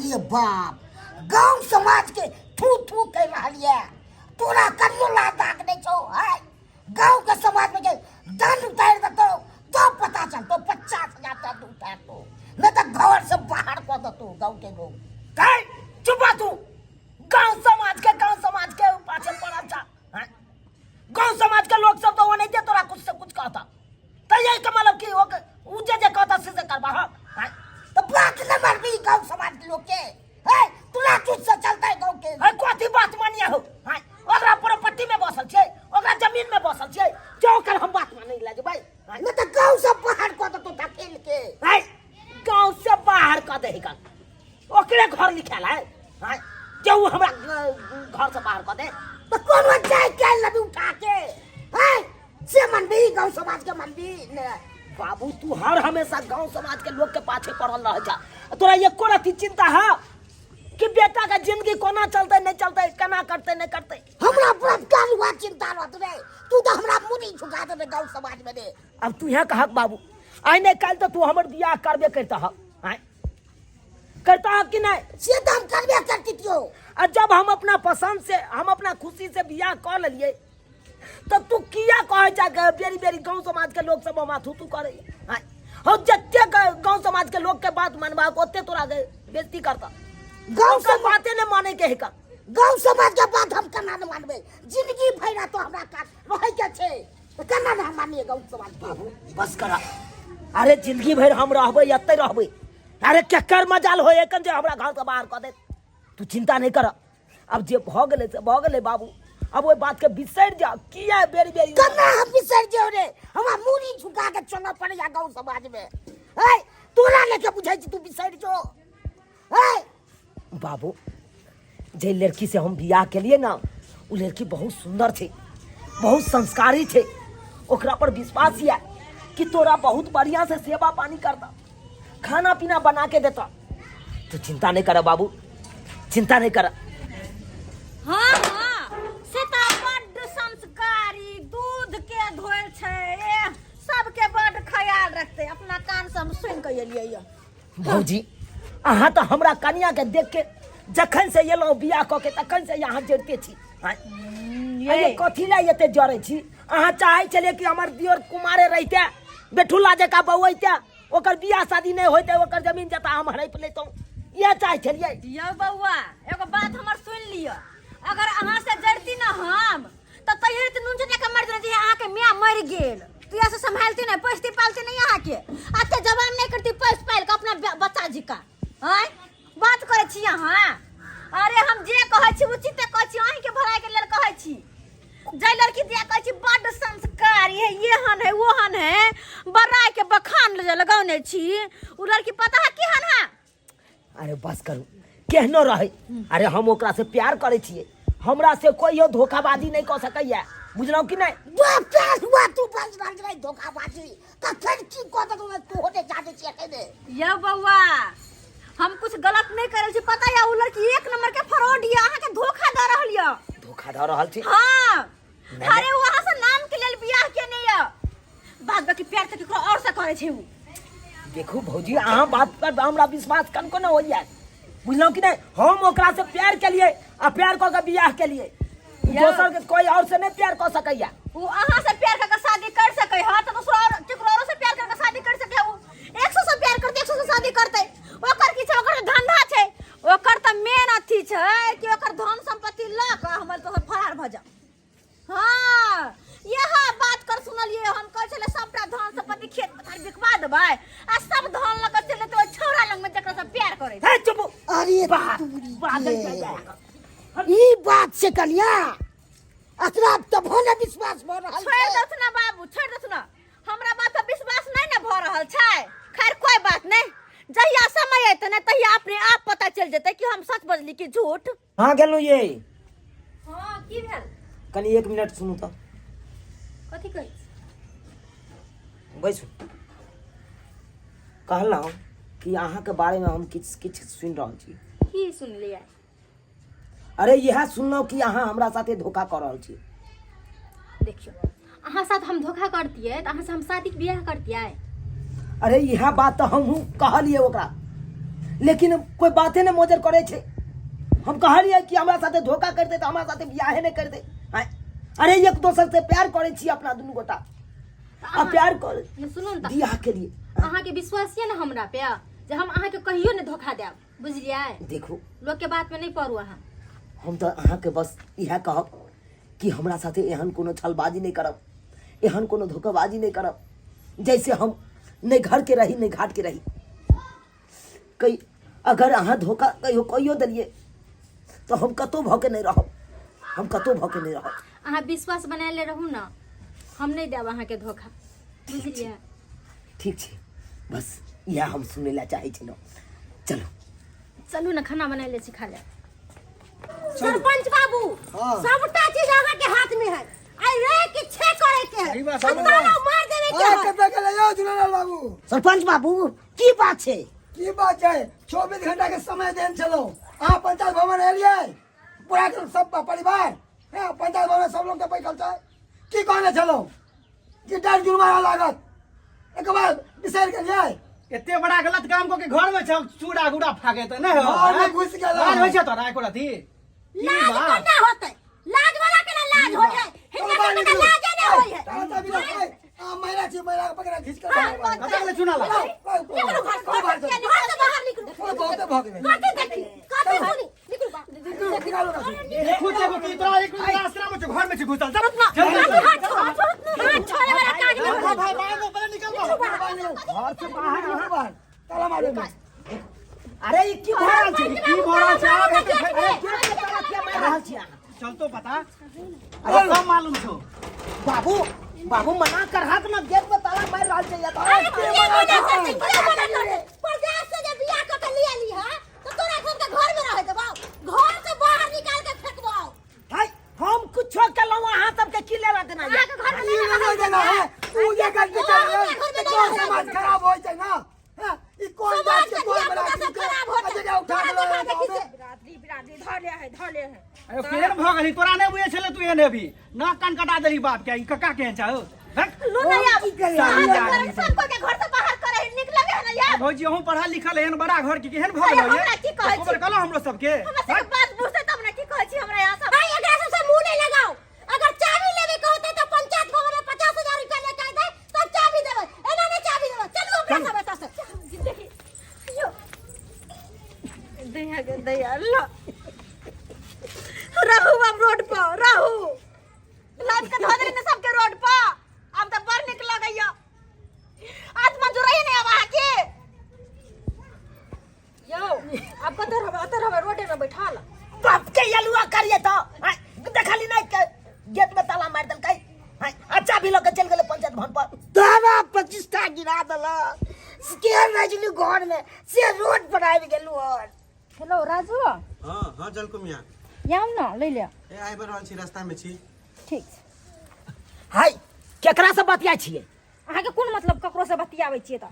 रे बाप, गांव समाज के थू थू कर रहल ये। तोरा करियो ला दाग नहीं छौ है। गांव के समाज में के दंड उतार देतो तो पता चलतो। 50,000 दंड उतार दो, नहीं तो घर से बाहर कर देतो गांव के लोग। काय चुप रह तू। गांव समाज के पाछे पड़ल छा, हैं? गांव समाज के लोग सब तो ओनाहिते तोरा कुछ से कुछ कहता, त यही के मतलब कि उ जे जे कहता से से करबा। हां, हैं? तो बात न मारबी गांव समाज के लोग के, हैं? तोरा चुत से चलता है गांव के। है कथी बात मानिया हो, हैं? ओकरा प्रॉपर्टी में बसल छै, ओकरा जमीन में बसल छै, जो ओकर हम बात मानै ला जेबै, हैं? नहीं तो गांव से बाहर कर देतो धकेल के। हैं? गांव से बाहर कर दे का, ओकरे घर लिखाल है, हैं? जे उ हमरा घर से बाहर कर दे। तो कोनो जाय के लबी उठा के, हैं? से मनबी गांव समाज के मनबी ने। बाबू तू हर हमेशा गांव समाज के लोग के पाछे पड़ल रह जा। तोरा एको रति चिंता है कि बेटा के जिंदगी कोना चलते नहीं चलते, केना करते नहीं करते? हमरा पूरा काल हुआ चिंता रहत रे, तू तो हमरा मुड़ी झुका देबे गांव समाज में रे। अब तू यहाँ कहक बाबू, आइ नहीं काल्हि तो तू हमर बियाह करबे करता है, आँय? करता है कि नहीं? से तो हम करबे करती थियो। आ जब हम अपना पसंद से, हम अपना खुशी से बियाह कर लेलिए, तो तू किया कहे जा के बेरी बेरी गांव समाज के लोग सब हमरा थू थू करे, आँय? हम जते गांव समाज के लोग के बात मनबा ओते तोरा के बेइज्जती करता। गांव ओकर बाते नहीं माने के है का। गांव समाज के बात हम केना न मानबे? जिंदगी भरि तो हमरा काज रहे के छै, तो केना न हम मानिए गांव समाज के? बाबू बस करा, अरे जिंदगी भरि हम रहबै एते रहबै, अरे केकर मजाल होय एखन जे हमरा घर से बाहर कऽ देत? तू चिंता नहीं कर, अब जे भऽ गेलै से भऽ गेलै बाबू, अब ओहि बात के बिसरि जा। किया बेरी बेरी केना हम बिसरि जेबै रे? हमरा मूड़ी झुका के चलऽ पड़ैया गांव समाज में। है तोरा लेके बुझै छी तू बिसरि जो। है बाबू, जे लड़की से हम बियाह केलिए ना, उ लड़की बहुत सुंदर छै, बहुत संस्कारी छै, ओकरा पर विश्वास यऽ कि तोरा बहुत बढ़िया से सेवा पानी करता, खाना पीना बना के देता। तू चिंता नहीं कर बाबू, चिंता नहीं कर। हाँ हाँ, से तऽ बड्ड संस्कारी, दूध के धोल छै, एह, सबके बड्ड ख्याल रखते, अपना कान से हम सुनि के एलियै यऽ। भौजी अहाँ तऽ हमरा कनिया के देख के जखन से एलहुँ बियाह कऽ के तखन से अहाँ जरिते छी, आँय? अरे कथी लए एते जरै छी? अहाँ चाहै छलियै कि हमर दियोर कुमारे रहिते, बेठुल्ला जकाँ बौऐते, ओकर बियाह शादी नहि होइते, ओकर जमीन जता हम हड़पि लैतहुँ, इएह चाहै छलियै? यौ बौआ, एगो बात हमर सुनि लिअ, अगर अहाँ से जरती ना हम तऽ तैयो तऽ नून चटा के मरि जेना अहाँके माय मरि गेल, तू से सम्हालती नहीं, पोसती पालती नहीं अहाँके, अते जवान नहीं करती पोस पाल के अपना बच्चा जी का, आँय बात करै छी अहाँ? अरे हम जे कहै छी उचिते कहै छी, अहीँके भलाइके लेल कहै छी। जाहि लड़की दिया कहै छी बड्ड संस्कारी है, एहन है ओहन है, बड़ाई के बखान जे लगौने छी, उ लड़की पता है केहन है? अरे बस करू, केहनो रहे, अरे हम ओकरा से प्यार करै छियै, हमरा से कोइयो धोखाबाजी नहीं कऽ सकैया, बुझलहुँ कि नहीं? बाप प्यार हुआ तू बस रहल रहे धोखाबाजी कखन की कऽ देतौ तू होते जाने छियै एखने। यौ बौआ, हम कुछ गलत नहीं करै छी, पता या उ लड़की एक नंबर के फ्रॉड या अहाँ के धोखा दऽ रहल या। धोखा दऽ रहल छी? हाँ। नहीं। अरे उ अहाँ से नाम के लेल बियाह केने या, बाद बाकी प्यार तऽ केकरो और से करै छै उ। देखू भौजी, अहाँ बात पर हमरा विश्वास कनको न होइया, बुझलहुँ कि नहीं? हम ओकरा से प्यार केलिए आ प्यार कऽ के बियाह केलिए, दोसर के कोई और से नहीं प्यार कऽ सकैया। उ अहाँ से प्यार करके शादी कर सकै है तऽ दोसरो और केकरो औरो से प्यार करके शादी कर सकै है। उ 100 से प्यार करते, 100 से शादी करते, ओकर की छै? ओकर धंधा छै, ओकर तऽ मेन अथी छै कि ओकर धन संपत्ति लऽ कऽ हमर तो फरार भऽ जाओ। हाँ यह बात कर सुनलिए हम, कहै छलै सबटा धन संपत्ति खेत पथार बिकवा देबै आ सब धन लऽ कऽ चलि जेतै ओहि छौड़ा लग में जकरा से प्यार करै छै। हे चुप। अरे बात, तोरी बात के। नहीं ई बात से कनिया एकरा तभो ने विश्वास भऽ रहल छोड़ि छै। दथु ना बाबू, छोड़ि दथु ना, हमरा बात पर विश्वास नहीं ने भऽ रहल छै। खैर कोई बात नहीं, जहिया समय अयतै ने तहिया अपने आप पता चलि जेतै कि हम सच बजली कि झूठ। हाँ गेलहुँ ये। हाँ की भेल? कनी 1 मिनट सुनू तऽ। कथी कहै छी? बैसू। कहलहुँ कि अहाँके बारेमे हम किछु किछु सुनि रहल छी। की सुनलियै? अरे इएह सुनलहुँ कि अहाँ हमरा साथे धोखा कऽ रहल छी। देखियौ, अहाँ साथ हम धोखा करतियै तऽ अहाँ से हम शादी बियाह करतियै? अरे इएह बात तऽ हमहूँ कहलियै ओकरा लेकिन कोई बाते नहि मोजर करै छै। हम कहलियै कि हमरा साथे धोखा करतै तऽ हमरा साथे बियाहे नहि करतै। आँय, अरे एक दोसर से प्यार करै छी अपना दुनू गोटा, आ प्यार कर सुनू ने तऽ बियाह के लिए। अहाँके विश्वास यऽ ने हमरा पे जे हम अहाँके कहियो नहि धोखा देब, बुझलियै? देखू, लोकके बातमे नहि पड़ू अहाँ। हम तऽ अहाँके बस इएह कहब कि हमरा साथे एहन कोनो छलबाजी नहि करब, एहन कोनो धोखाबाजी नहि करब, जैसे हम नहि घर के रही नहि घाट के रही। कई अगर अहाँ धोखा कहियो कहियो देलियै तऽ हम कतहु भऽ के नहि रहब, हम कतहु भऽ के नहि रहब। अहाँ विश्वास बनायले रहू ने, हम नहि देब अहाँके धोखा, बुझलियै? ठीक छै, बस इएह हम सुनै लए चाहै छलहुँ। चलू चलू ने, खाना बना ले छी, खा ले। सरपंच बाबू, हाँ। सबटा चीज अहाँ के हाथ में है। आई रे कि छे करे के है, सही बात, आ सही बात। ताला मार देवे के आ, है। कतऽ गेलै यौ झूलेलाल बाबू? सरपंच बाबू, की बात छै? की बात छै? 24 घंटा के समय देन छलहुँ। अहाँ पंचायत भवन एलियै, पूरा के सब परिवार हँ, पंचायत भवन सब लोग के बैठल छै। की कहने छलहुँ कि डर जुर्माना लागत, एक बार बिसरि गेलियै? एते बड़ा गलत काम कऽ के घर में छौ, चूड़ा गुड़ा फाके तऽ नहि हो? घर में घुसि गेलहुँ। लाज होइ छै तोरा एको रति? की लाज बात? कोना होतै? लाज वाला के ना लाज होय है, हिनका चलू बाहर सबके निकलू। लाजे नहि होय है। ताला चाबी लऽ, ए, अहाँ महिला छी, महिला के पकड़ा घीच के हाँ, बाहर बाहर। कतऽ गेलै चूना ला? लाउ, लाउ, निकलू घर लाउ, बाहर से, चलू। घर से बाहर निकलू। ओ, बहुते भऽ गेलै। कथी देखी, कथी सुनी, निकलू बाहर। निकलू, निकालू ना। खुद एगो की तोरा एक आश्रम में छौ, घर में छौ घुसल। चल, चल, हाथ हाथ छोड़, हाथ छोड़े वाला काज नहि भाई, भाई, बाहर निकल, निकल बाहर। घर से बाहर निकलू बाहर, ताला मारू। अरे ई की भऽ रहल छै? की भऽ रहल छै? आब हेतै फेर। अरे गेट के ताला किया मारि रहल छी अहाँ? चल तो पता, अरे सब मालूम छौ। बाबू, बाबू, मना करहक ना, गेट पे ताला मारि रहल छै या तो। अरे के मना करतै, के मना करतै? परदेश से जे बियाह कऽ के ले एली हँ, तऽ तोरा सबके घर में रहै देबौ? घर से बाहर निकाल के फेंकबौ। हाय, हम कुछो केलहुँ, अहाँ सबके की लेना देना ये? अहाँके घर में ई नहि नहि रहै देना है। तू जे गलती ओ, कर हमरा घर में रहे नहि कोन रहै समाज खराब होइ छै ना? हाँ, ई कोन समाज जात के के कोन धिया बना पुता सब खराब होतै। जगह उठा के तोरा लऽ देखा देखी जाओ। से। बिरादरी बिरादरी धऽ ले है, धऽ ले है। अरे केहन भऽ गेलही? तोरा नहि बुझै छलै तू एहन हेबही। नाक कान कटा देलही बाप के, ई कक्का केहन छौ? हट। लो ना यार, की करियै? अहाँके घर सब कोई के घर से बाहर करे है, नीक लगे है ना यार? भौजी, अहूँ पढ़ल लिखल, एहन बड़ा घर के केहन भऽ अरे गेलौ ये? हमरा की कहै छी? खबर कहलहुँ हमरो सबके। हमरा सबके बात बुझतै तब ने। की कहै छी हमरा यहाँ सब? भाई, एकरा सबसे मुंह नहीं लगाओ। अगर चाबी लेबे के होतै तऽ पंचायत भवन में 50,000 रुपया लेके अयतै तब चाबी देबै, एना नहि चाबी देबै। चलू अपना सब एतऽ से। देखी यो दैया के दैया, लो रहू अब रोड पर रहू। लाद के धो देली ने सबके रोड पर, आब तऽ बड़ नीक लगैया। आत्मा जुड़ैया नहि आब अहाँके। यो आब कतऽ रहबै? अतऽ रहबै रोडे में बैठल? बाप के यलुआ करिए तो आय, देखली नहीं के गेट में ताला मार देलकै। आय, अच्छा भी लऽ के चलि गेलै पंचायत भवन पर। तारा प्रतिष्ठा गिरा देलक के रजलू घर में से रोड पर आबि गेलू हन। हेलो राजू। हाँ हाँ, जलकुमिया आउ ने लै ले। ए, आबि रहल छी, रास्ता में छी। ठीक छै। हाय, केकरा से बतियाइ छियै? अहाँके कोन मतलब ककरो से बतियाबै छियै तऽ?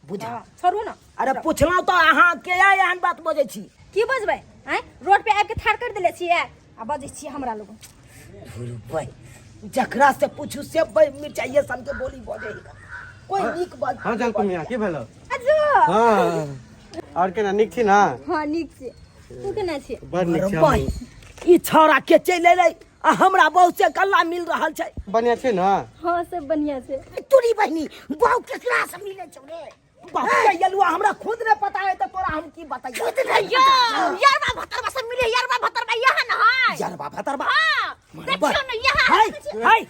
बुझा हँ, छोड़ू ने। अरे पुछलहुँ तऽ अहाँ के एहन बात बजै छी? की बजबै? आँय, रोड पे आबि के ठाढ़ कर देले छियै आ बजै छियै हमरा लोग। भाई, जकरा से पूछू से भाई मिर्चाइये सन के बोली बजै है। कोई नीक बात। हाँ जलकुमिया, की भेलो? अजो। हाँ, और केना, नीक छी ना? हँ, नीक छी। तू केना छी? बड़ नीक छी। भाई, ई छौड़ा के चलि एलै आ हमरा बहुत से गल्ला मिल रहल छै। बढ़िया छै ना? हँ, सब बढ़िया छै। तोरी बहिनी बहु केकरा से मिले छौ रे? बाप के यलुआ, हमरा खुद नहीं पता है तो तोरा हम की बताइए। खुद नहीं यो यारबा भतरबा सब मिले, यारबा भतरबा यहाँ न है। यरबा भतरबा? हाँ, देखियो न यहाँ। हाय हाय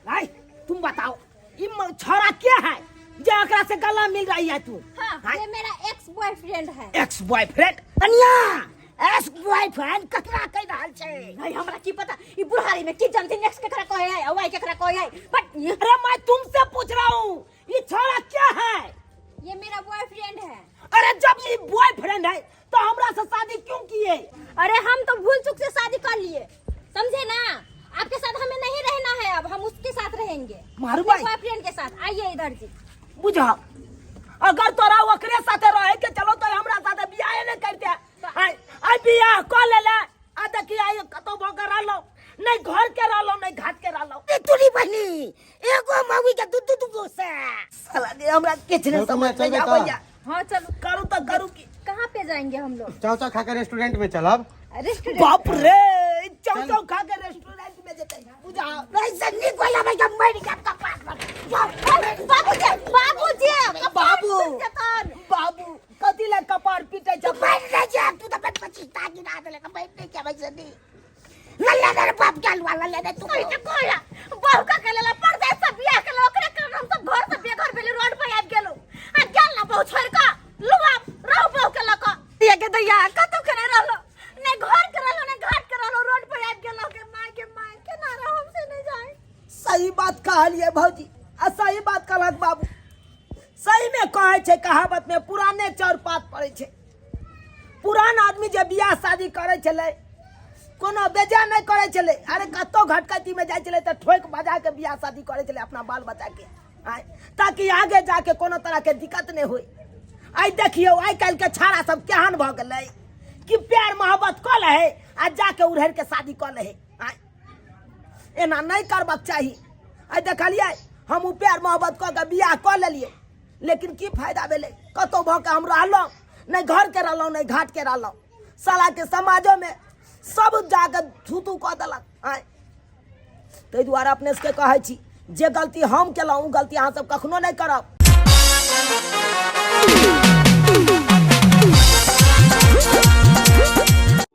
हाय, तुम बताओ ई छौड़ा के है जे एकरा से गला मिल रही है तू? हाँ, ये मेरा एक्स बॉयफ्रेंड है। Ex boyfriend? कनिया, एक्स बॉयफ्रेंड ककरा कहि रहल छै? नहीं, हमरा की पता, ई बुढ़ारी में की जानथिन एक्स केकरा कहै है आ वाई केकरा कहै है, बट अरे मैं तुमसे पूछ रहा हूँ, ये छोरा क्या है? ये मेरा बॉयफ्रेंड है। अरे जब ये बॉयफ्रेंड है तो हमरा से शादी क्यों किए? अरे हम तो भूल चूक से शादी कर लिए, समझे ना? आपके साथ हमें नहीं रहना है, अब हम उसके साथ रहेंगे। मारू भाई। बॉयफ्रेंड के साथ। आइए इधर जी। बुझा, अगर तोरा ओकरे साथे रहे के चलो तो हमरा साथे बियाह नहीं करते। आइ आइ बियाह क लेले आ देखी आइ कतौ भऽ के रहलो, नहीं घर के रहलो नहीं घाट के रहलो। ए तोरी बहिनी, एगो मौगी के दू दू दू गो से साला के हमरा किछु नहीं चल समझ चलबै में तऽ। आबैया। हाँ चलू। करू तऽ करू की? जाएंगे हम लोग। चाव चाव खा के रेस्टोरेंट में चलब। रेस्टोरेंट? बाप रे, चाव चाव खा के रेस्टोरेंट में जेतै बुझा। ऐसे नीक वाला भाई जब मर गया कपार पर। बाबूजी, बाबूजी, बाबू। जतन। बाबू, कथी लए कपार पीटै छै? मर नहीं जाए तू तो 25 टा गिरा देले तो बैठ नहीं जाए वैसे नहीं लल्ला रे बाप के अलवा लल्ला रे तू। कहीं तो कोया बहू का केलेला परदेश से बियाह के ओकरे कारण हम सब घर से बेघर भेली, रोड पर आबि गेलौ आ गेल ना बहू छोड़ के लुआ रहू बहू के लक ये के दैया कतौ के नहीं रहलो, ने घर के रहलो ने घाट के रहलो, रोड पर आबि गेलो के माय के माय के ना रहो, हमसे नहीं जाए। सही बात कहलिए भौजी आ सही बात कहलक बाबू। सही में कहै छै कहावत में पुराने चाउर पात पड़ै छै। पुरान आदमी जे बियाह शादी करै छलै कोनो बेजा नहि करै छलै। अरे कतौ घटकैती में जाइ छलै तऽ ठोकि बजा के बियाह शादी करै छलै अपना बाल बच्चा के, आँय, ताकि आगे जाके कोनो तरह के दिक्कत नहि होइ। आइ देखियौ आइ काल्हि के छाड़ा सब केहन भऽ गेलै कि प्यार मोहब्बत कऽ लै है आ जाके उड़हरि के शादी कऽ लै है। आँय, एना नहि करबाक चाही। आइ देखलियै हम ओ प्यार मोहब्बत कऽ के बियाह कऽ लेलियै, लेकिन की फायदा भेलै? कतहु भऽ के हम रहलहुँ नहि, घर के रहलहुँ नहि, घाट के रहलहुँ। साला के समाजो में सब जाके थू थू कऽ देलक। आँय, ताहि दुआरे अपने सबके कहै छी जे गलती हम केलहुँ ओ गलती अहाँ सब कखनो नहि करब।